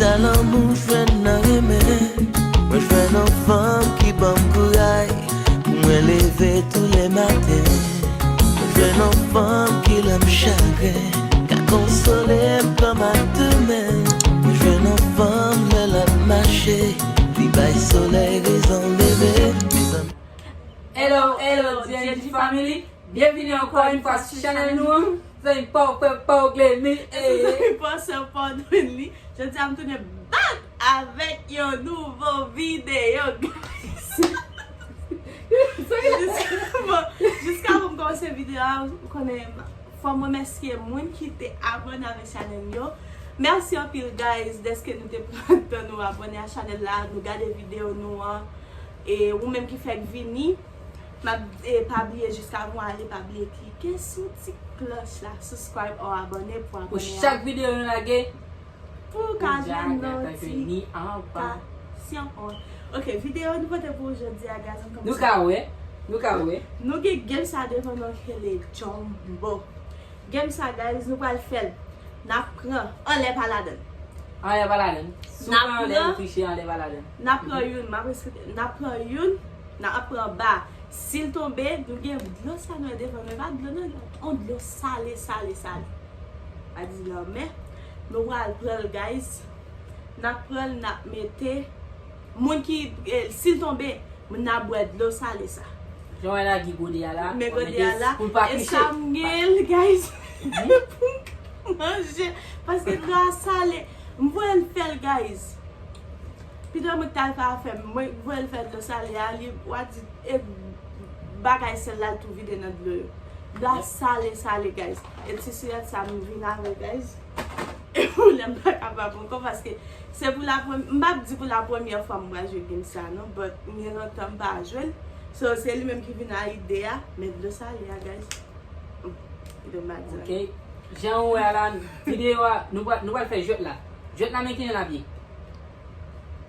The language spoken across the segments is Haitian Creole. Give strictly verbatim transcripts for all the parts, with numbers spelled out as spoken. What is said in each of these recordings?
Sa lanmou jwenn nan renmen. Mwen jwenn yon fanm ki ban m kouraj pou mwen leve tou le maten. Mwen jwenn yon fanm ki lè m chagren ka konsole m kòm ak de men. Mwen jwenn yon fanm lè l ap mache, li bay solèy rezon leve. Mezanmi. Hello, hello, D N G family. Byenvini ankò yon fwa sou chanèl nou an. Zanmi pa w, frè pa w, Glenny. Zanmi pa w, sè pa w, Glenny. Jodi a m tounen back avèk yon nouvo videyo, guys. Jiska, bon, jiska pou m kòmanse videyo a, ou konnen, fò m remèsye moun ki te abòne avèk chanèl yo. Mèsi anpil, guys, dèske nou te pran tan nou abòne a chanèl la, nou gade videyo nou an. E ou menm ki fèk vini, m ap, e, pa bliye, jiskavan w ale, pa bliye klike sou ti klòch la, subscribe or abòne pou abòne a. Pou chak videyo nou lage, pou w ka jwenn notifikasyon. Ok, videyo nou pote pou ou jodi a, guys, nou kòmanse. Nou ka wè, nou ka wè. Nou gen game sa devan nou k rele Jumbo. Game sa, guys, nou pral fè l. N ap pran anlè pa ladan l. Anlè pa ladan l. Si w pran anlè, ou triche, anlè pa ladan l. N ap pran youn, m ap respekte. N ap pran youn, n ap pran ba. Si l tonbe, nou gen dlo sa nou wè devan nou, e pa dlo non, yon dlo sale, sale, sale. A di lanmè. Nou pral pran l, guys. N ap pran l, n ap mete. Moun ki, eh, si l tonbe, moun nan ap bwè dlo sale sa. Jan w wè la, gen gode a la. Men gode a la. Pou l pa triche. E sa m gen l, guys. Pou m manje. Paske dlo a sale. M voye l fè l, guys. Pito mwen t al fè afè m. Mwen voye l fè dlo sale a, li, w a di, e bagay sèl la l tou vide nan dlo yo. Dlo a sale, sale, guys. E ti sirèt sa m vin avè, guys. E pou lè m pa kapab ankò, paske se pou la premyè, m p ap di pou la premyè fwa m pral jwe game sa non, but m gen lontan m pa jwe l. So, se li menm ki vin a ide a, men dlo sale a, guys. Kite m pa di anyen. Ok. Jan ou wè a la, videyo a, nou pral, nou pral fè jwèt la. Jwèt la, men kijan l ap ye.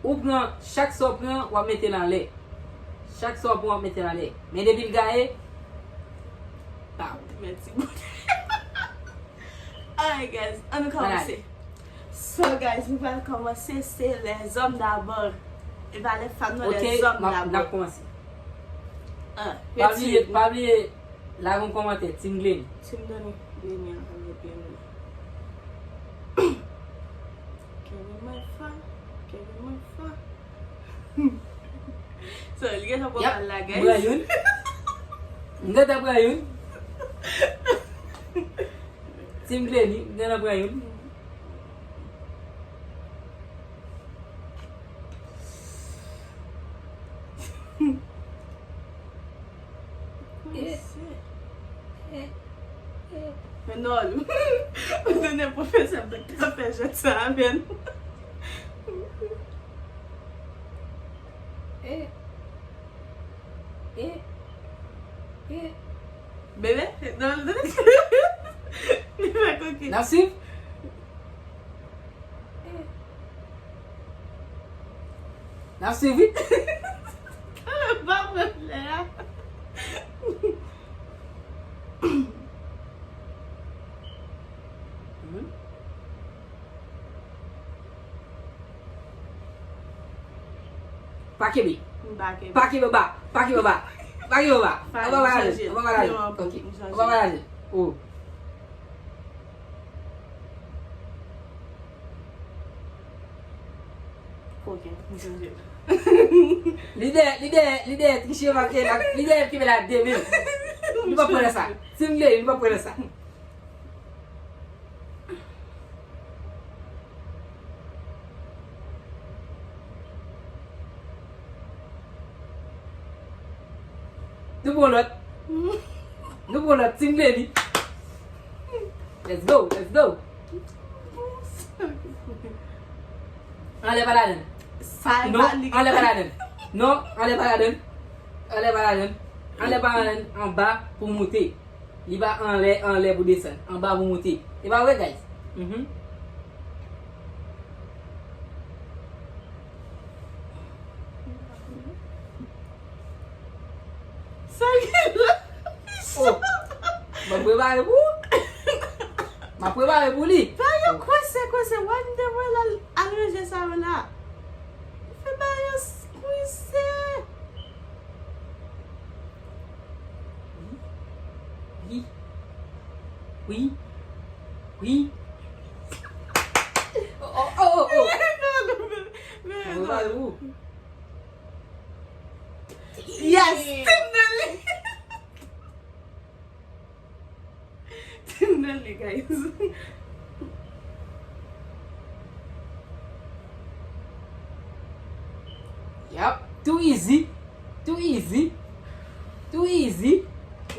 Ou pran, chak sa w pran, w ap mete l anlè. Chak sa w pran, w ap mete l anlè. Men depi l gaye, pa w. Mèsi. Alright, guys, ann nou kòmanse. So, guys, nou pral kòmanse, se les hommes d'abord. E pa les femmes, non, les hommes d'abord. Ok, n ap kòmanse. Pa bliye, pa bliye, lage yon kòmantè, Team Glenny. Team Glenny, Glenny. Kevin mwen fò, Kevin mwen fò. So, li gentan pran bal la, guys. M pran youn. M gentan pran youn. Team Glenny, m gentan pran youn. Men non, ou tounen pwofesè m t ap fè jwèt sa avè l. Bebe, non, non. Li fè koki. N ap swiv. N ap swiv, wi. Pa pran flè a. Pa kenbe. M pa kenbe. Pa kenbe ba. Pa kenbe ba. Pa kenbe ba. Anba ba laje. Anba ba laje. Ok. Anba ba laje. Oh. Koken, m chanje. Lidè, lidè, lidè, triche, paske la, lidè, ki la de men. Nou pa pran sa. Si m vle, nou pa pran sa. Nou pran lòt. Nou pran lòt, Team Glenny. Let's go, let's go. Anlè pa ladan. Non, anlè pa ladan. Non, anlè pa ladan. Anlè pa ladan. Anlè pa ladan, anba pou moute. Li pa anlè, anlè pou desann. Anba pou moute. E pa vre, guys? Mhm. Sa gen la. Oh. M ap prepare pou ou. M ap prepare pou li. Yo kwense, kwense, wè m te voye l al, al ranje sa yo la. Fè bagay yo s- kwense. Wi. Wi. Wi. Oh, oh, oh, oh, oh. Mwen ba ou. Yes, Team Nelly. Team Nelly, guys. Yep, too easy. Too easy. Too easy.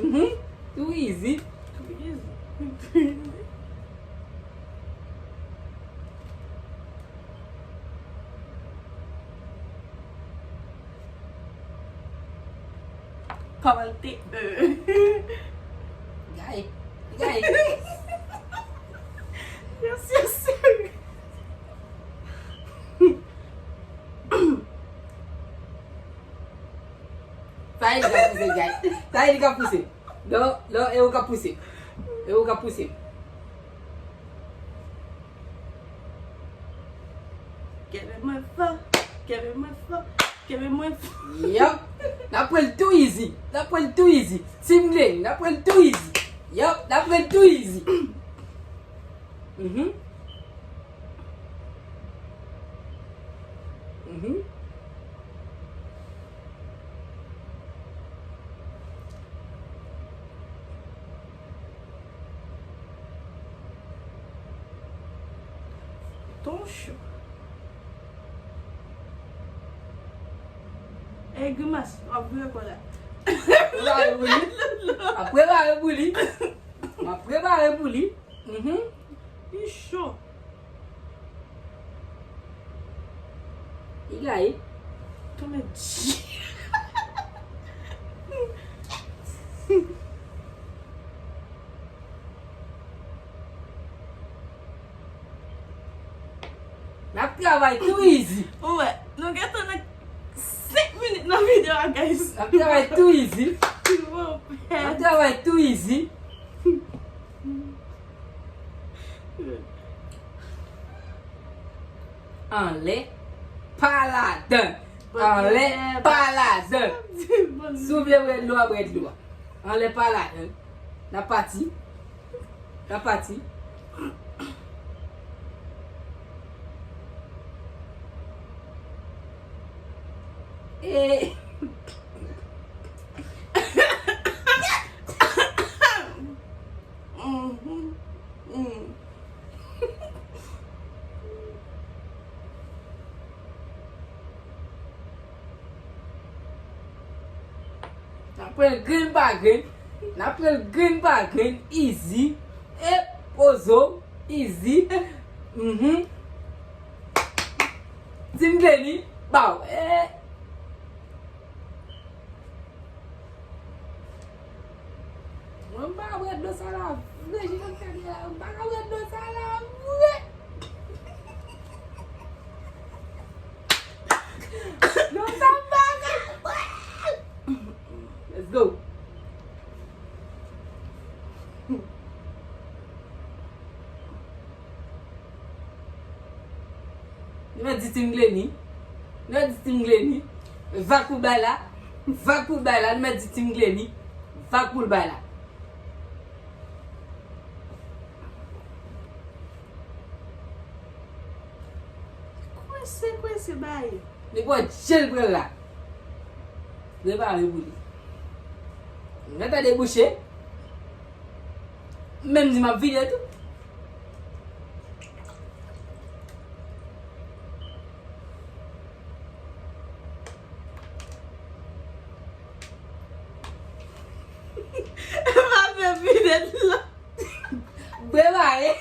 Mhm. Too easy. Too easy. Too easy. Kòman l te, euh. Gay. Gay. Yes, yes, sir. Sa e li k ap pouse, gay. Sa e li k ap pouse. Non, non, e ou k ap pouse. E ou k ap pouse. Kenbe mwen fò, kenbe mwen fò, kenbe mwen fò. Yup. N ap pran l too easy. N ap pran l too easy. Team Glenn, n ap pran l too easy. Yup, n ap pran l too easy. Mhm. Mhm. Ton chou. Ey, Grimas, w ap vire kò la. Prepare pou li. Ap prepare pou li. M ap prepare pou li. Mhm. Li cho. Li gaye. Tonbe di. N ap travay too easy. Ou wè, nou gentan nan senk minit nan videyo a, guys. N ap travay too easy. N ap travay too easy. Anlè, pa ladan. Anlè, pa ladan. Si w vle bwè dlo a, bwè dlo a. Anlè, pa ladan. N ap pati. N ap pati. E. Mhm. Mm. N ap pran l grenn pa grenn. N ap pran l grenn pa grenn. Easy. E pozo. Easy. Mhm. Team Glenny. Baw. E. Mwen m pa ka bwè dlo sa la vre, Jimmy Fèt la, m pa ka bwè dlo sa la vre. Dlo sa m pa ka bwè. Let's go. Nou mèt di Team Glenny. Nou mèt di Team Glenny. Vag pou l bay la. Vag pou l bay la. Nou mèt di Team Glenny. Vag pou l bay la. Kwense, kwense, bay. Nenpòt jan l pran la. Prepare pou li. Mwen tande bouche. Menm di m ap vide tou. M ap vide dlo. Prepare.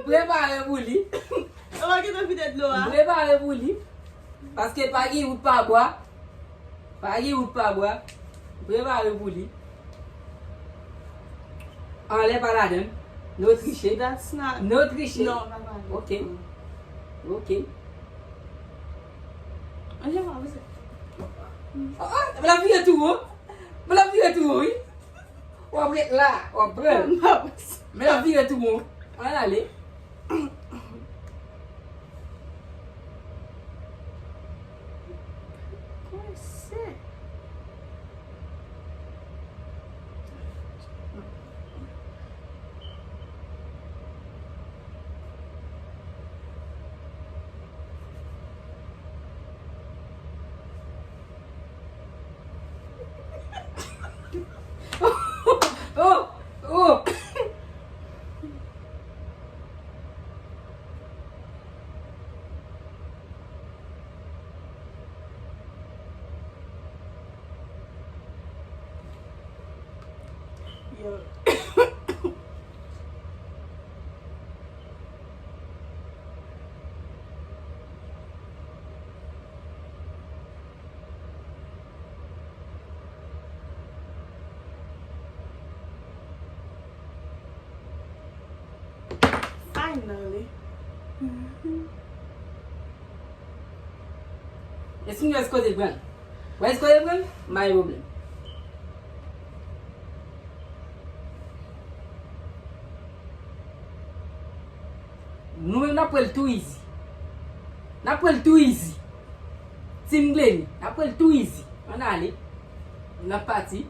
Prepare pou li. Ou pa gentan vide dlo a? Prepare pou li. Paske pa gen wout pa bwa. Pa gen wout pa bwa. Prepare pou li. Anlè pa ladan. No triche. That's not. No triche. Non, pa pale. Ok. Ok. Anlè pa pale. Oh, oh, men l ap vire tou wo. Men l ap vire tou wo, wi. W ap ret la, w ap pran l. Men l ap vire tou wo. Ann ale. Kwen se. Oh! Oh! Yo. Finally. Èske nou wè kote l pran? Wè kote l pran? M pa gen pwoblèm. Nou menm n ap pran l too easy. N ap pran l too easy. Team Glenny, n ap pran l too easy. Ann ale. N ap pati.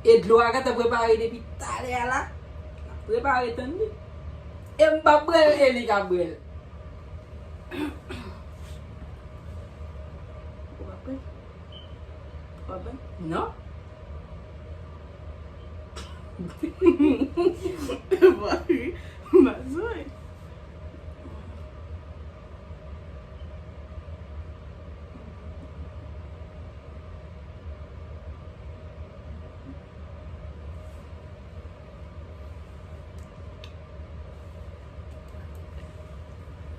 E dlo a gentan prepare depi talè a la. N ap prepare tann li. E m p ap bwè l, e li k ap bwè l. Ou p ap bwè l? Ou p ap bwè l? Non. Mari, m pa bezwen.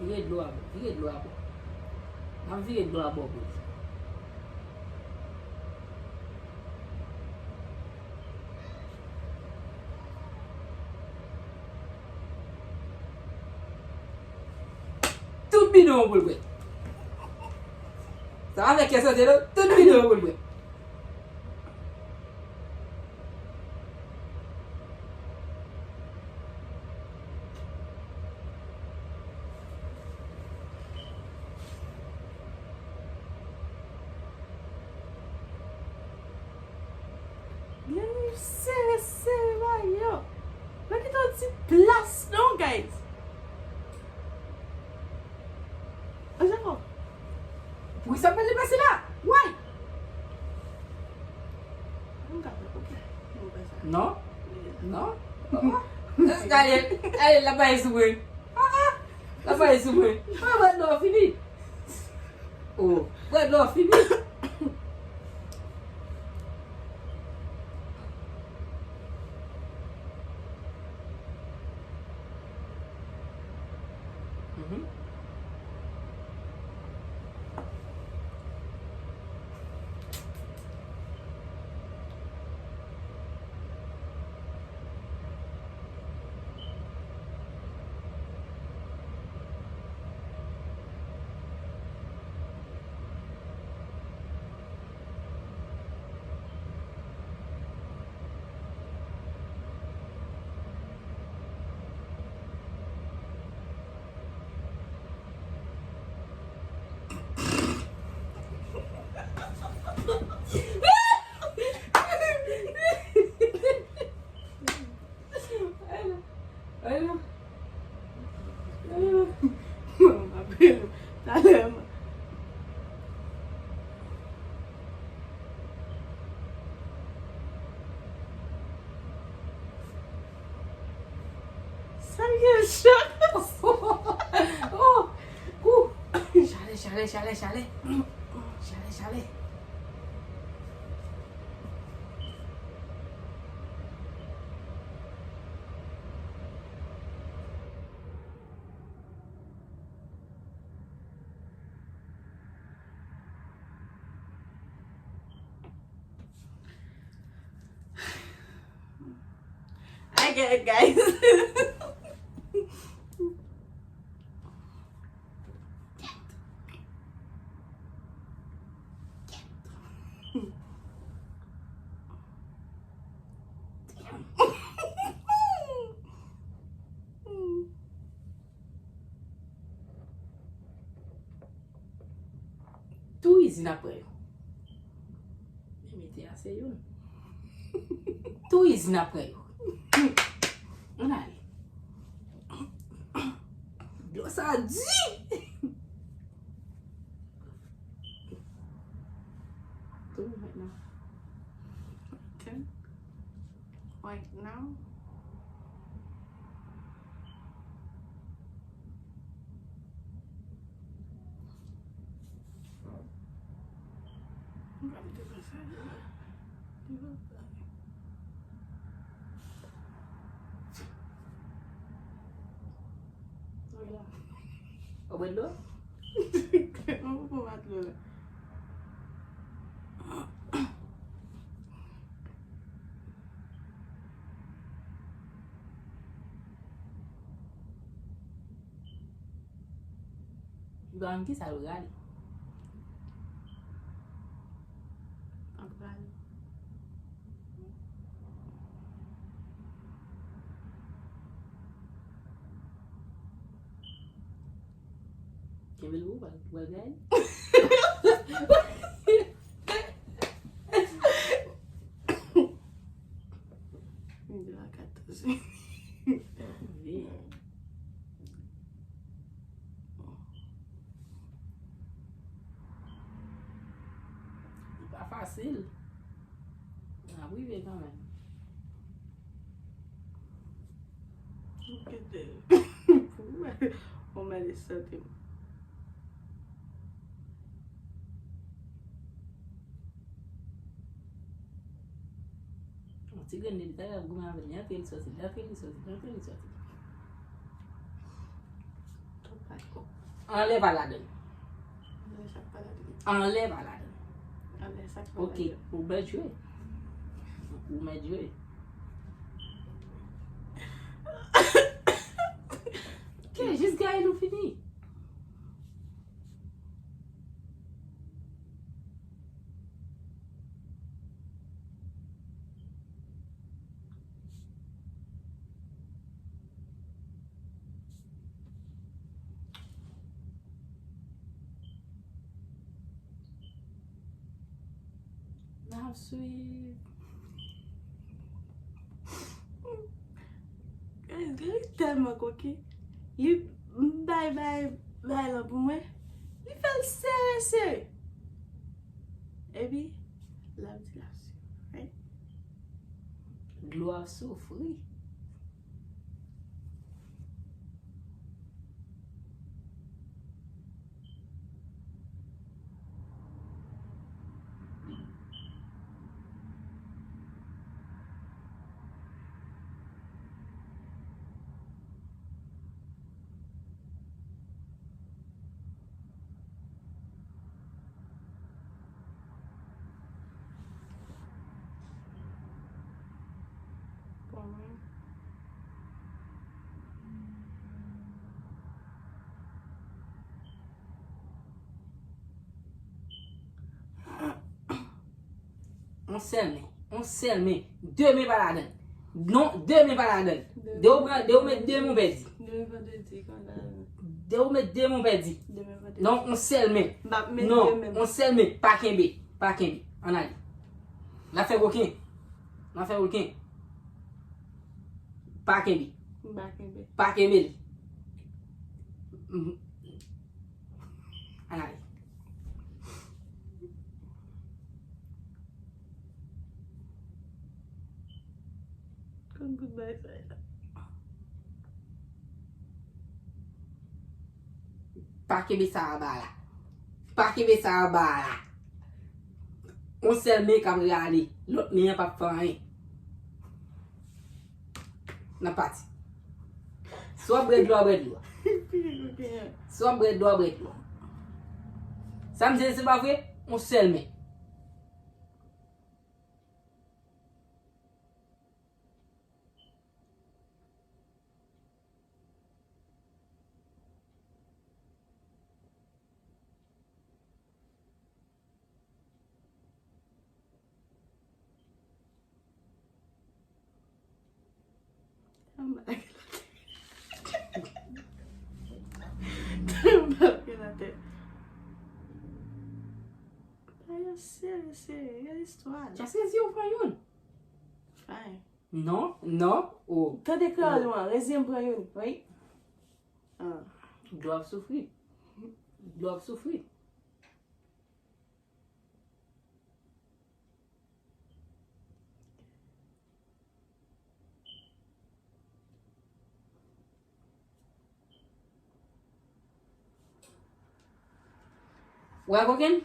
Vire dlo a bò. Vire dlo a bò. N ap vire dlo a bò pou li. Tout bidon an pou l bwè. Sa va fè kè sote non. Tout bidon an pou l bwè. Glenn sere, sere bagay yo. Pa kite yon ti plas non, guys. Anjan ankò. Poukisa w pral deplase la? Why? Mwen ka fè kopi. Mwen fè sa. Non. Non. Gade, gade, l ap pale sou mwen. Ah, ah. L ap pale sou mwen. Ah, mwen non, fini. Oh, bwè dlo, fini. Mhm. Ay non. Ay non. Ay non. Mwen, m ap rele w talè, mwen. Sa l gen chan. Oh, oh. Chalè, chalè, chalè, chalè. Chalè, chalè. I get it, guys. Izin ap pran yo. Men mete a se youn. Tou izin ap pran yo. Ann ale. Dlo sa di. Tou right now. Ten. Right now. Ou bwè dlo? Mwen pou mwen dlo la. Li pa menm ki sa yo gade. Ap gade. Kenbe l pou ou, pral, pral gade. Li la katòz. Wi. Li pa fasil. N ap rive kanmenm. Kite. Pou mwen, mwen sante m. Yon ti grenn li ta ap goumen avè l, li antre, li soti, li antre, li soti, li antre, li soti. Anlè pa ladann. Anlè sa k pa ladann. Anlè pa ladann. Anlè sa k pa ladann. Ok, ou mèt jwe. Ou mèt jwe. Ok, jis gaye nou fini. N ap swiv. Li tèlman koken. Li bay, bay, bay lan pou mwen. Li fè l sere, sere. Epi, l ap di l ap swiv. Dlo ap soufri. On sèl men. On sèl men. De men pa ladann. Non, de men pa ladann. De ou pran, de ou met de men ou pèdi. Demen vandredi, konn sa. De ou met de men ou pèdi. Demen vandredi. Non, on sèl men. M ap met de men. Non, on sèl men. Pa kenbe. Pa kenbe. Ann ale. N ap fè koken. N ap fè koken. Pa kenbe. M pa kenbe. Pa kenbe l. Ann ale. Konn bout bagay sa ye la. Pa kenbe sa anba la. Pa kenbe sa anba la. On sèl men k ap rale. Lòt men an p ap fè anyen. N ap pati. Si w ap bwè dlo, w ap bwè dlo. Si w ap bwè dlo, w ap bwè dlo. Sa m di se pa vre? On sèl men. Tanbake latè. Tanbake latè. Istwa la. Chase zi w pran youn. Fine. Non, non, oh. Tande kreyòl ou an, rezye m pran youn, wi. Ah. Dlo ap soufri. Dlo ap soufri. Wè kokenn?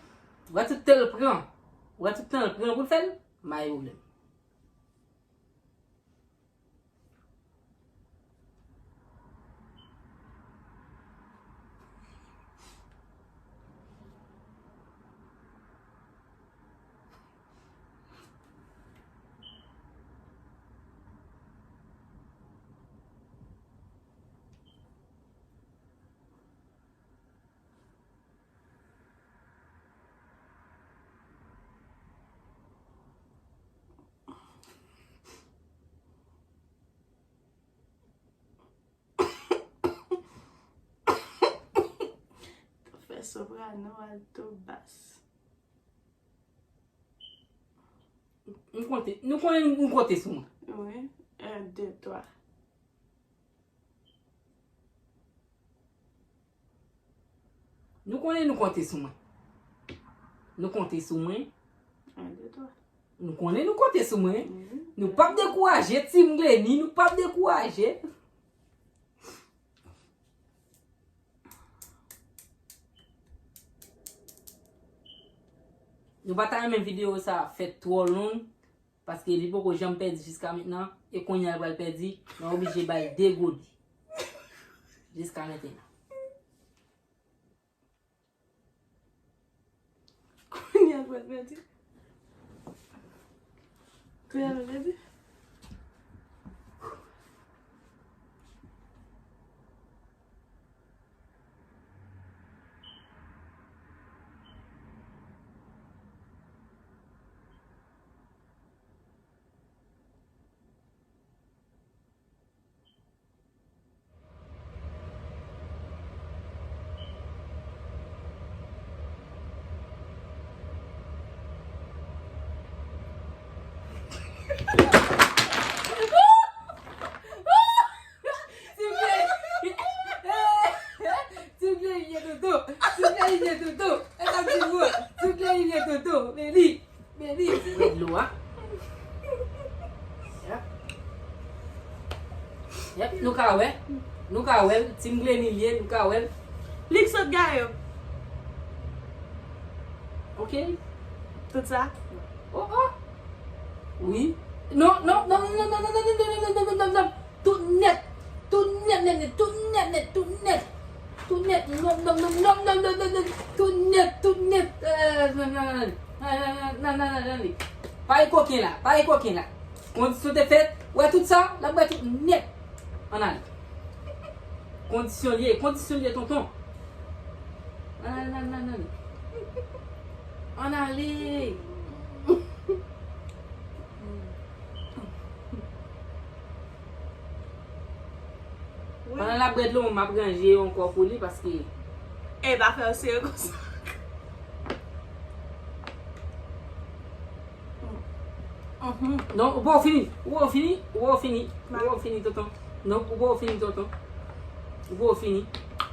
Wè tout tan l pran. Wè tout tan l pran pou l fè l. M ba yo pwoblèm. Fè soprano, alto, bas. M konte, nou konnen nou konte sou mwen. Wi, en, de, twa. Nou konnen nou konte sou mwen. Nou konte sou mwen. En, de, twa. Nou konnen nou konte sou mwen. Wi. Nou p ap dekouraje, Team Glenny, nou p ap dekouraje. Nou pa ta renmen videyo sa fè twò long, paske li poko janm pèdi jiska mentnan, e kounye a l pral pèdi, nou oblije ba l de gode. Jiska mentnan. Kounye a l pral pèdi. Kounye a l pral pèdi. Ti vle, ti vle ye toutou, ti vle ye toutou. E sa m di w, ti vle ye toutou, men li. Beni, se dlo a. Yep. Yep, nou ka wè. Nou ka wè l. Team Glenny l ye, nou ka wè l. Li k sot gaye m. Ok. Tout sa? Oh, oh. Wi. Non, non, non. Tout nèt. Tout nèt, nèt, nèt. Tout nèt, nèt, tout nèt. Tout nèt. Non, non, non. Tout nèt, tout nèt. Euh, non, non, non. Non, non, non, non, non, non, non. Pa gen koken la, pa gen koken la. Kondisyon te fèt, wè tout sa, l ap bwè tout nèt. Ann ale. Kondisyon l ye, kondisyon l ye, tonton. Ann ale, ann ale, ann ale. Ann ale. Wi. Pandan l ap bwè dlo, m ap ranje yo ankò pou li paske. E pa fè yo sere konsa. Mhm. Non, ou poko fini. Ou poko fini. Ou poko fini. Ou poko fini, tonton. Non, ou poko fini, tonton. Ou poko fini.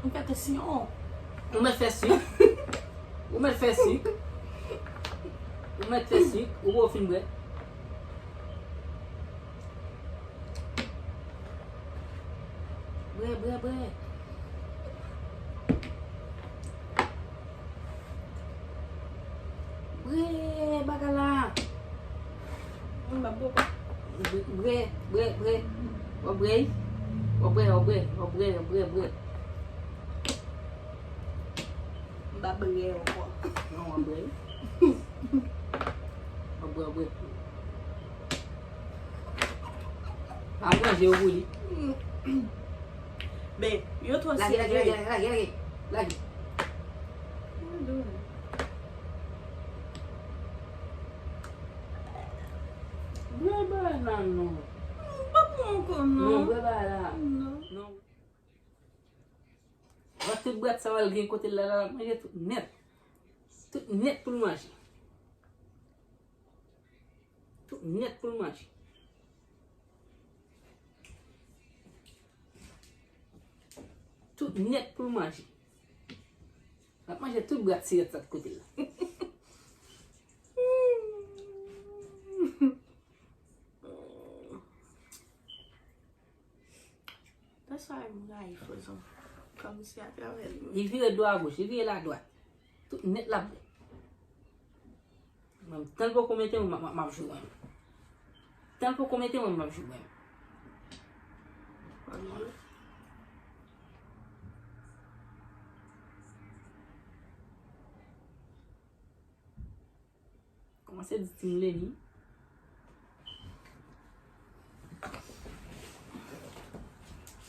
M fè te siyon. Ou mèt fè sik. Ou mèt fè sik. Ou mèt fè sik. Ou poko fin bwè. Bwè, bwè, bwè. Bwè, bagay la. Mwen pa bwè. Bwè, bwè, bwè. W ap bwè? W ap bwè, w ap bwè, w ap bwè, w ap bwè, bwè. M pa bwè ankò. Non, w ap bwè. W ap bwè, w ap bwè. Pa manje yo pou li. Men, yo twò sere. Lage, lage, lage, lage, lage. Lage. What you doing? Bwè bagay la non. M pa pran ankò non. Non, bwè bagay la. Non. Non. Mwen tout bwèt sa w al gen kote l la la, manje tout nèt. Tout nèt pou l manje. Tout nèt pou l manje. Tout nèt pou l manje. L ap manje tout brat sirèt sa t kote l la. That's why m rayi Flozon. Kòmsi atravè li. Li vire do a goch, li vire l a dwat. Tout nèt l ap vre. Mwen, tan l poko mete mwen, m ap, m ap jwe mwen. Tan l poko mete mwen, m ap jwe mwen. Kòmanse di Tim Lenny.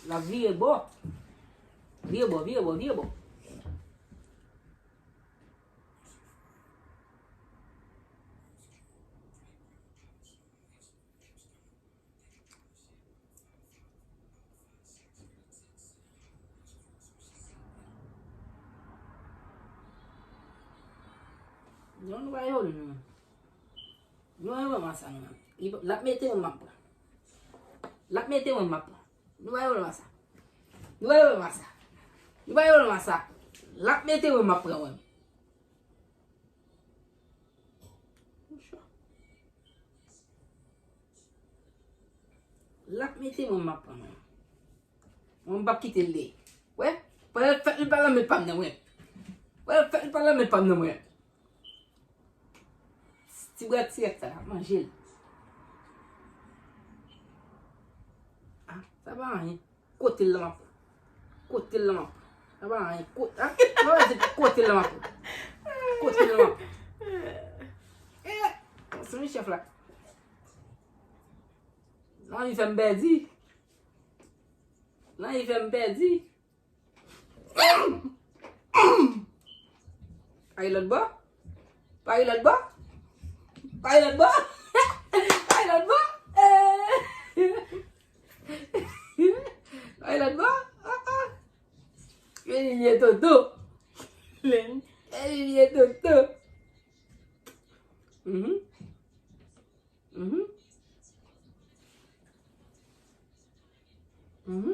L ap vire bò. Vire bò, vire bò, vire bò. Non, nou pa jwenn nou. Nou pa jwenn masa nou menm. L ap mete mwen m ap pran. L ap mete mwen m ap pran. Nou pa jwenn masa. Nou pa jwenn masa. Nou pa jwenn masa. L ap mete mwen m ap pran mwen. L ap mete mwen m ap pran mwen. Mwen m p ap kite l li. Wè? Pandan l fèt li pa nan men pa m nan mwen. Pandan l fèt li pa nan men pa m nan mwen. Ti brat sirèt sa l ap manje l. Ah, sa pa anyen. Kote l la m ap pran. Kote l la m ap pran. Sa pa anyen. Kote, ah, sa pa di kote l la m ap pran. Kote l la m ap pran. Eh, se men chèf la. Nan li fè m pèdi. Nan li fè m pèdi. Pale lòt bò. Pale lòt bò. Pale lòt bò. Pale lòt bò. Eh. Pale lòt bò. Ah, ah. Vini vye toto. Len. Vini vye toto. Mhm. Mhm. Mhm.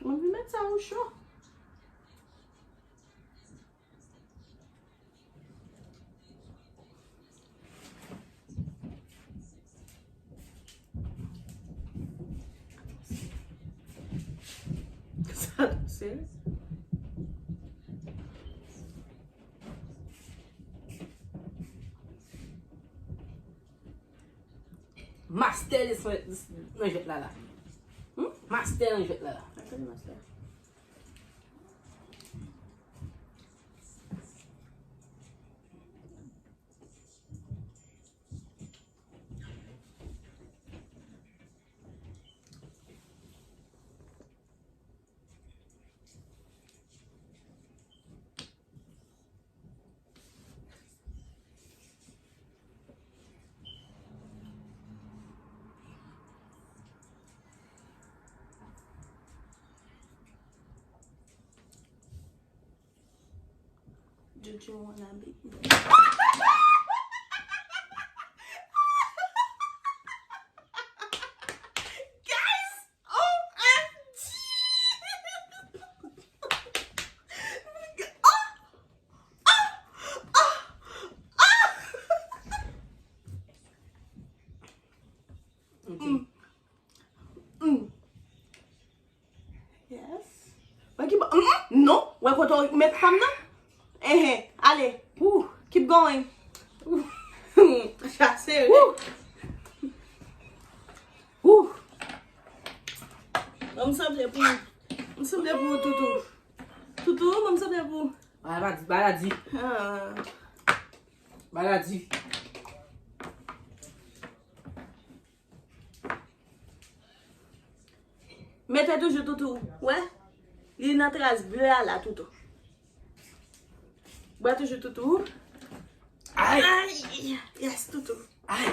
Mwen vin met sa ou cho. Sa se Master nan jwèt la la. Hmm? Master nan jwèt la la. Sa k rele master? Jojo wannabe. Guys, O M G! Oh! Oh! Oh! Oh! Ok. Mm. Mm. Yes. Wè ki bò. Mm, mm, non. Wè kote w met pa m nan? Ehe. Ale. Woo. Keep going. Chase. Woo. Woo. Ban m sanble pou ou. M sanble pou ou, Toutou. Toutou, ban m sanble pou ou. Maladi, maladi. Ah. Maladi. Mete toujou, Toutou. Wè? Li nan tras ble a la, Toutou. Bwè toujou, Toutou. Ay! Ay! Yes, Toutou. Ay!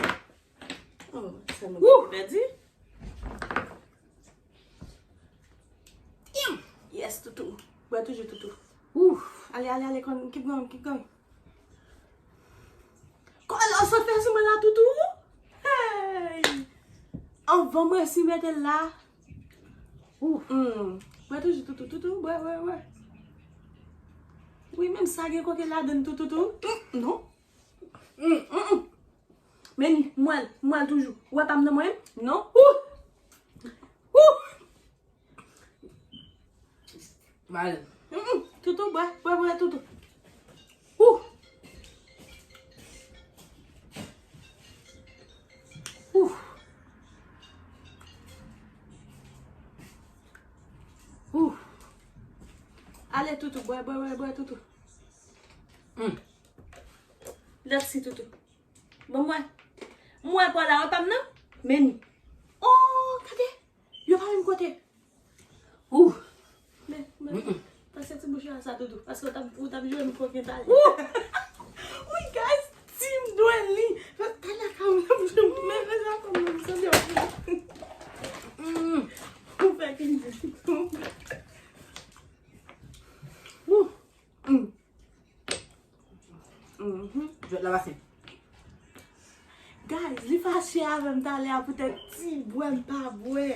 Oh, sa mwen pèdi. Yes, Toutou. Bwè toujou, Toutou. Ouf. Ale, ale, ale, kon, keep going, keep going. Van mwen si mete l la. Ou. Hmm. Bwè toujou, Toutou, Toutou, bwè, bwè, bwè. Wi, menm sa gen koke ladann, Toutou, Toutou. Hmm, non. Hmm, hmm, hmm. Men ni, m wè l, m wè l toujou. Ou wè pa m nan mwen? Non. Ou. Ou. Mal. Mm, mm. Toutou, bwè, bwè, bwè, Toutou. Ou. Ou. Ou. Ale, Toutou, bwè, bwè, bwè, bwè, Toutou. Mm. Let's see, Toutou. Bon, mwen. Mwen pa la, wè pa m nan? Men ni. Oh, gade. Yo pa menm kote. Ou. Men, men. Mm-mm. Pase ti bouch la sa, Toutou. Paske w t ap, w t ap jwe m koken talè. Ou. Wi, guys. Team Dwenly. Talè ka m ap jwe. Men, men, sa kòm nan, sa jwe. Mm. Ou fè ki di. Ou. Mm. Mhm. Jwèt la pase. Guys, li fache avè m talè a poutèt ti bwè m pa bwè.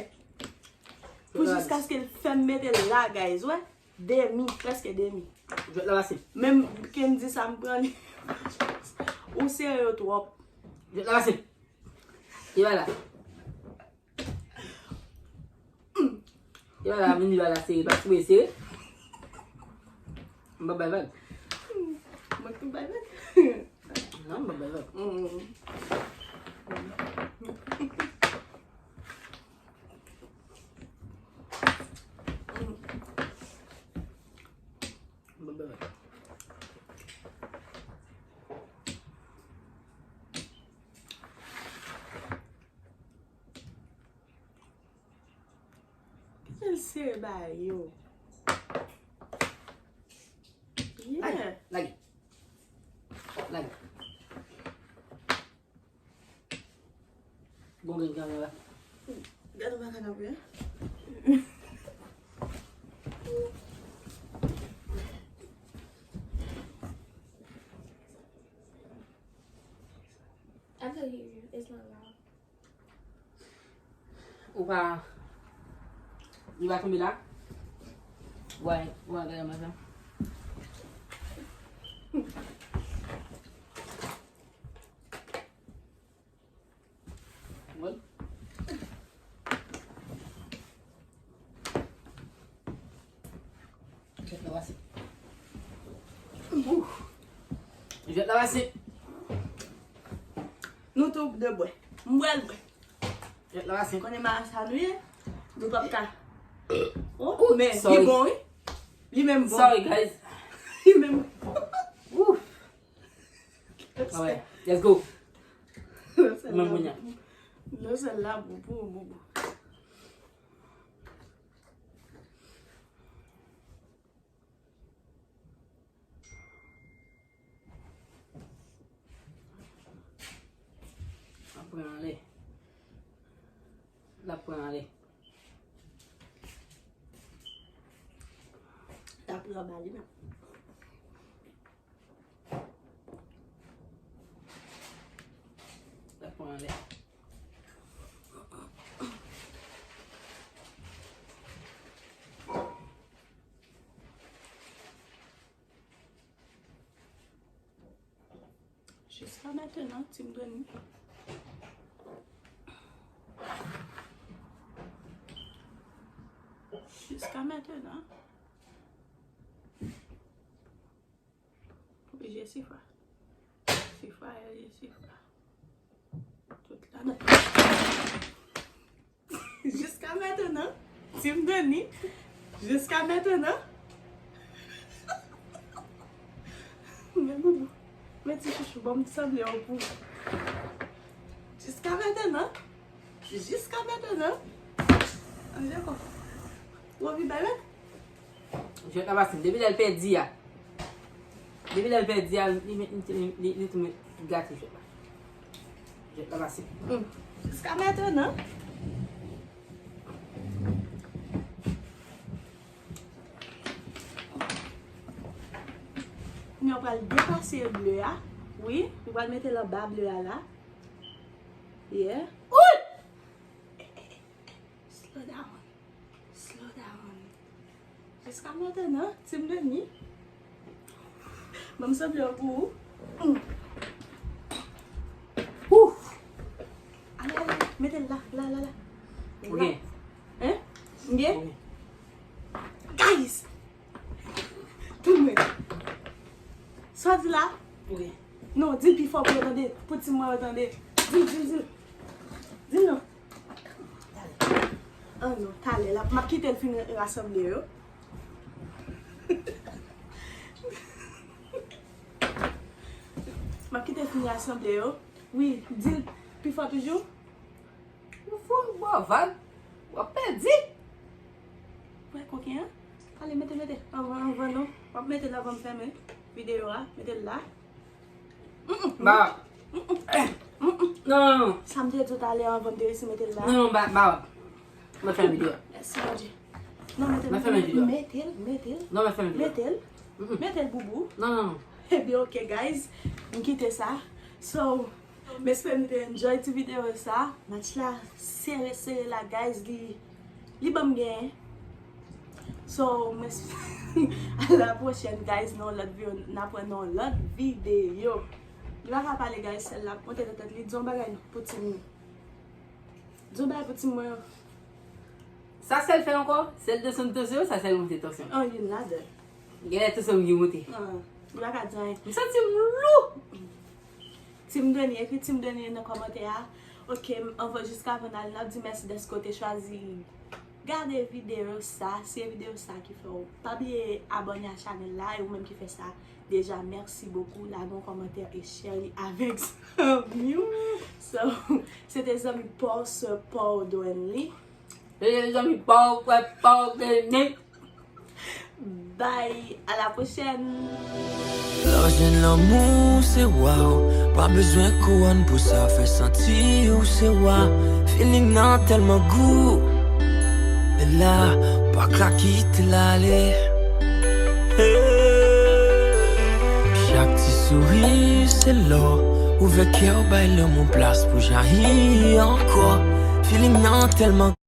Pou jiskaske l fè m mete l la, guys, wè. Demi, prèske demi. Jwèt la pase. Menm Kendy sa m pran li. Ou serye yo twòp. Jwèt la pase. Li pa la. Li pa la, vin, li pa la, sere, pa sere, sere. M pa bay vag. Mwen tou bay vag. Non, m pa bay vag. Mm. M pa bay vag. Kijan l sere bagay yo? Yeah. Lage. Lage. Lage. Bon, gen kamera. Gade makak ap fè. I can hear you. It's not loud. Ou pa, li pa tonbe la. Wè, wè, gade mwen sa. Wè. Jwèt la pase. Ouf. Jwèt la pase. Nou tou de bwè. M bwè l bwè. Jwèt la pase. Konnen marasa nou ye. Nou p ap ka. Oh, men li bon, wi. Li menm bon. Sorry, guys. Li menm bon. Ouf. Alright, let's go. Mwen kounye a. Lè sèl la bon pou ou, boubou. Apre anlè. L ap pran anlè. L ap pran anba li menm. L ap pran anlè. Jiska mentenan, Team Dwenny. Jiska mentenan. Wi, Jessifa. Jessifa, Jessifa. Tout la nan. Jiska mentenan, Team Dwenny, jiska mentenan. Men boubou, men ti chouchou, ban m sanble yon pou. Jiska mentenan, jiska mentenan. Anje kon. Ou anvi bay mèt? Jwèt la pase. Depi lè l pèdi a. Depi lè l pèdi a, li, li, li, li, li tou gate jwèt la. Jwèt la pase. Hmm. Jiska mentenan. Kounye a w pral depase ble a. Wi, ou pral mete l anba ble a la. Yeah. Wi! Slow down. Slow down. Jiska mentnan, Team Denis. Ban m sanble yon pou ou. Mm. Ouf. Ale, ale, ale. Mete l la, la, la, la. Ok. La. Hein? M byen? Ok. Guys! Tout mwen. Sa w di la? Ok. Non, di l pi fò pou yo tande. Pou Team mwen yo tande. Di l, di l, di l. Di l non. Ah non, talè la. M ap kite l fin rasanble yo. M ap kite l fin rasanble yo. Wi, di l pi fò toujou. Ou fou, ou ba vag. W ap pèdi. Wè koken an. Ale, mete, mete. Anvan, anvan non. W ap mete l anvan m fèmen videyo a. Mete l la. Mm-mm. Ba. Mm-mm. Eh. Mm-mm. Non, non, non. Sa m te di w talè anvan m te resi mete l la. Non, non, ba, ba. M ap fè videyo. Mèsi, Bondye. Non, mete l, mete l, mete l. Non, m ap fè videyo. Mete l. Mm-mm. Mete l, boubou. Non, non, non. Ebyen, ok, guys. M kite sa. So, m espere nou te enjoy ti videyo sa. Match la sere, sere la, guys. Li, li ban m genyen. So, m es-, a la pwochèn, guys, nan yon lòt videyo, n ap wè nan yon lòt videyo. Li pa ka pale, guys, sèl la ap monte nan tèt li. Di yon bagay pou Team. Di yon bagay pou Team mwen. Sa sèl fè ankò, sèl desann tansyon, sa sèl monte tansyon. An, youn ladan. Genlè tansyon m ki monte. Ah, li pa ka di anyen. M santi m lou. Team Denis, ekri Team Denis nan kòmantè a. Ok, m, anvan, jiskavan n ale, n ap di mèsi dèske w te chwazi gade videyo sa. Si e videyo sa ki fè w, pa bliye abòne a chanèl la, e ou menm ki fè sa deja, mèsi bokou. Lage yon kòmantè e share li avèk zanmi w. So, se te zanmi pa w, sè pa w, Dwenly. Se te zanmi pa w, frè pa w, Dwenly. Bye, à la prochaine. Lè w jwenn lanmou, se waw. Pa bezwen kouwòn pou sa, fè santi w se wa. Feeling nan tèlman gou. E la, pa ka kite l ale. Hey. Chak ti souri, se lò. Ouvè kè w, bay lanmou plas pou jayi ankò. Feeling nan tèlman